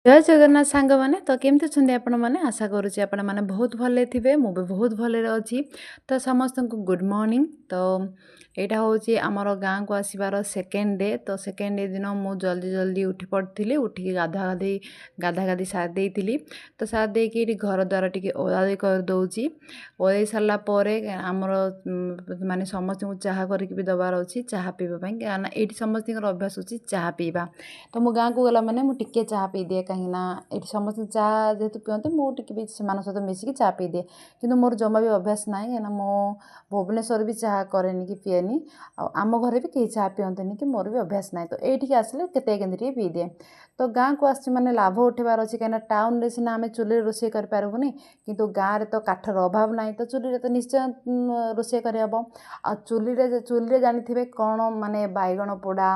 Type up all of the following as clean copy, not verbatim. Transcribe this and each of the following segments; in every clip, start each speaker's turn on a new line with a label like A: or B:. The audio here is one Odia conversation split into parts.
A: ଜୟ ଜଗନ୍ନାଥ ସାଙ୍ଗମାନେ। ତ କେମିତି ଅଛନ୍ତି ଆପଣମାନେ? ଆଶା କରୁଛି ଆପଣମାନେ ବହୁତ ଭଲରେ ଥିବେ। ମୁଁ ବି ବହୁତ ଭଲରେ ଅଛି। ତ ସମସ୍ତଙ୍କୁ ଗୁଡ଼୍ ମର୍ଣ୍ଣିଂ। ତ ଏଇଟା ହେଉଛି ଆମର ଗାଁକୁ ଆସିବାର ସେକେଣ୍ଡ ଡେ। ତ ସେକେଣ୍ଡ ଡେ ଦିନ ମୁଁ ଜଲ୍ଦି ଜଲ୍ଦି ଉଠି ପଡ଼ିଥିଲି। ଉଠିକି ଗାଧା ଗାଧି ସାରି ଦେଇଥିଲି। ତ ସାରି ଦେଇକି ଏଇଠି ଘର ଦ୍ୱାର ଟିକେ ଓଳାଓଳି କରିଦେଉଛି। ଓଳେଇ ସାରିଲା ପରେ ଆମର ମାନେ ସମସ୍ତଙ୍କୁ ଚାହା କରିକି ବି ଦେବାର ଅଛି ଚାହା ପିଇବା ପାଇଁ, କାହିଁକିନା ଏଇଠି ସମସ୍ତଙ୍କର ଅଭ୍ୟାସ ଅଛି ଚାହା ପିଇବା। ତ ମୁଁ ଗାଁକୁ ଗଲା ମାନେ ମୁଁ ଟିକେ ଚାହା ପିଇଦିଏ, କାହିଁକିନା ଏଇଠି ସମସ୍ତେ ଚାହା ଯେହେତୁ ପିଅନ୍ତି, ମୁଁ ଟିକେ ବି ସେମାନଙ୍କ ସହିତ ମିଶିକି ଚାହା ପିଇଦିଏ। କିନ୍ତୁ ମୋର ଜମା ବି ଅଭ୍ୟାସ ନାହିଁ, କାହିଁକିନା ମୁଁ ଭୁବନେଶ୍ୱର ବି ଚାହା କରେନି କି ପିଏନି, ଆଉ ଆମ ଘରେ ବି କେହି ଚାହା ପିଅନ୍ତିନି କି ମୋର ବି ଅଭ୍ୟାସ ନାହିଁ। ତ ଏଇଠିକି ଆସିଲେ କେତେ କେମିତି ଟିକେ ପିଇଦିଏ। ତ ଗାଁକୁ ଆସିଛି ମାନେ ଲାଭ ଉଠେଇବାର ଅଛି, କାହିଁକିନା ଟାଉନରେ ସିନା ଆମେ ଚୁଲିରେ ରୋଷେଇ କରିପାରିବୁନି, କିନ୍ତୁ ଗାଁରେ ତ କାଠର ଅଭାବ ନାହିଁ। ତ ଚୁଲିରେ ତ ନିଶ୍ଚୟ ରୋଷେଇ କରିହେବ। ଆଉ ଚୁଲିରେ ଜାଣିଥିବେ କ'ଣ ମାନେ ବାଇଗଣ ପୋଡ଼ା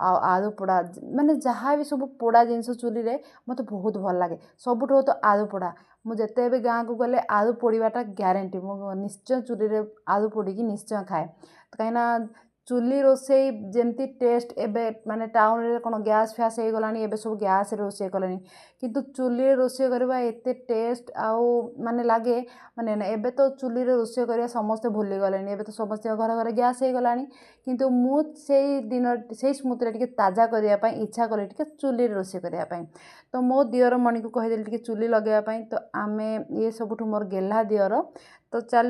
A: ଆଉ ଆଳୁ ପୋଡ଼ା, ମାନେ ଯାହା ବି ସବୁ ପୋଡ଼ା ଜିନିଷ ଚୁଲିରେ ମୋତେ ବହୁତ ଭଲ ଲାଗେ। ସବୁଠୁ ତ ଆଳୁ ପୋଡ଼ା। ମୁଁ ଯେତେ ବି ଗାଁକୁ ଗଲେ ଆଳୁ ପୋଡ଼ିବାଟା ଗ୍ୟାରେଣ୍ଟି, ମୁଁ ନିଶ୍ଚୟ ଚୁଲିରେ ଆଳୁ ପୋଡ଼ିକି ନିଶ୍ଚୟ ଖାଏ। କାହିଁକିନା ଚୁଲି ରୋଷେଇ ଯେମିତି ଟେଷ୍ଟ, ଏବେ ମାନେ ଟାଉନରେ କ'ଣ ଗ୍ୟାସ୍ ଫ୍ୟାସ୍ ହେଇଗଲାଣି, ଏବେ ସବୁ ଗ୍ୟାସ୍ରେ ରୋଷେଇ କଲେଣି, କିନ୍ତୁ ଚୁଲିରେ ରୋଷେଇ କରିବା ଏତେ ଟେଷ୍ଟ ଆଉ ମାନେ ଲାଗେ ମାନେ ଏବେ ତ ଚୁଲିରେ ରୋଷେଇ କରିବା ସମସ୍ତେ ଭୁଲିଗଲେଣି। ଏବେ ତ ସମସ୍ତଙ୍କ ଘରେ ଘରେ ଗ୍ୟାସ୍ ହେଇଗଲାଣି। କିନ୍ତୁ ମୁଁ ସେଇ ଦିନ ସେଇ ସ୍ମୃତିଟା ଟିକେ ତାଜା କରିବା ପାଇଁ ଇଚ୍ଛା କଲି ଟିକେ ଚୁଲିରେ ରୋଷେଇ କରିବା ପାଇଁ। ତ ମୋ ଦିଅର ମଣିକୁ କହିଦେଲି ଟିକେ ଚୁଲି ଲଗାଇବା ପାଇଁ। ତ ଆମେ ଇଏ ସବୁଠୁ ମୋର ଗେହ୍ଲା ଦିଅର। ତ ଚାଲ